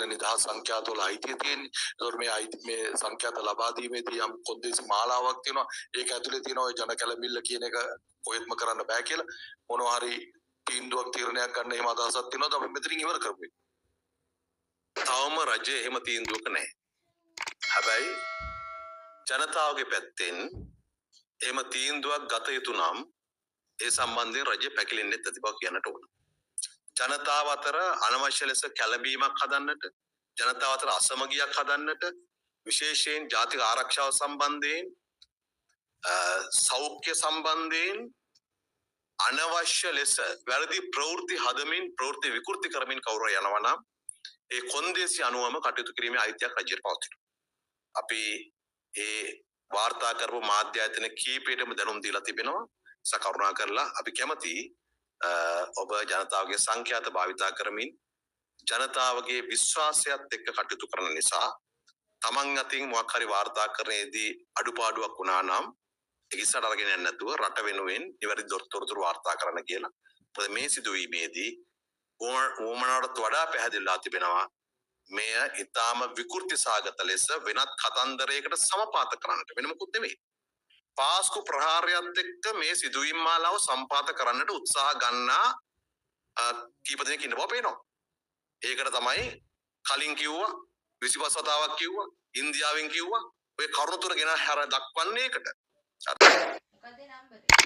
තියෙන නිදහස් සංඛ්‍යාත වල අයිතිය තියෙන්නේ. ඒතකොට මේ අයිති මේ සංඛ්‍යාත ලබා දීමේදී යම් කොන්දේසි මාලාවක් තියෙනවා. ඒක ඇතුලේ තියෙන ඔය ජන කැළඹිල්ල කියන එක කොහෙත්ම කරන්න බෑ කියලා මොනවා හරි තීන්දුවක් තීරණයක් ගන්න එහෙම අදහසක් තියෙනවද? අපි මෙතනින් ඉවර කරමු. තවම රජය එහෙම තීන්දුවක නැහැ. හැබැයි ජනතාවගේ පැත්තෙන් එහෙම තීන්දුවක් ගත යුතු නම් ඒ සම්බන්ධයෙන් රජය පැකිලෙන්නෙත් ඇති බව කියන්නට ඕන. ජනතාව අතර අනවශ්‍ය ලෙස කැළඹීමක් හදන්නට, ජනතාව අතර අසමගියක් හදන්නට, විශේෂයෙන් ජාතික ආරක්ෂාව සම්බන්ධයෙන්, සෞඛ්‍ය සම්බන්ධයෙන් අනවශ්‍ය ලෙස වැරදි ප්‍රවෘත්ති හදමින්, ප්‍රවෘත්ති විකෘති කරමින් කවුරු යනවා නම් ඒ කොන්දේසි අනුවම කටයුතු කිරීමේ අයිතියක් රජයට පවතිනවා. අපි ඒ වාර්තා කරපු මාධ්‍ය ආයතන කීපයටම දැනුම් දීලා තිබෙනවා. කරුණා කරලා අපි කැමති ඔබ ජනතාවගේ සංඛ්‍යාත භාවිතා කරමින් ජනතාවගේ විශ්වාසයත් එක්ක කටයුතු කරන නිසා තමන් අතින් මොකක් හරි වාර්තාකරණයේදී අඩුපාඩුවක් වුණා නම් ඒක ඉස්සරහට අරගෙන යන්නේ නැතුව රට වෙනුවෙන් නිවැරදි තොරතුරු වාර්තා කරන්න කියලා. මොකද මේ සිදුවීමේදී උවමනාවටත් වඩා පැහැදිලිලා තිබෙනවා මෙය ඊටාම විකෘති සාගත ලෙස වෙනත් කතන්දරයකට සමපාත කරන්නට වෙන මොකුත් නෙමෙයි. පාස්කු ප්‍රහාරයත් එක්ක මේ සිදුවීම් මාලාව සම්පාත කරන්නට උත්සාහ ගන්නා කීප දෙනෙක් ඉන්න බව පේනවා. ඒකට තමයි කලින් කිව්වා 25 වතාවක් කිව්වා ඉන්දියාවෙන් කිව්වා ඔය කරුණු තුන ගෙන හැර දක්වන්නේ ඒකට. මොකද නම්බරේ?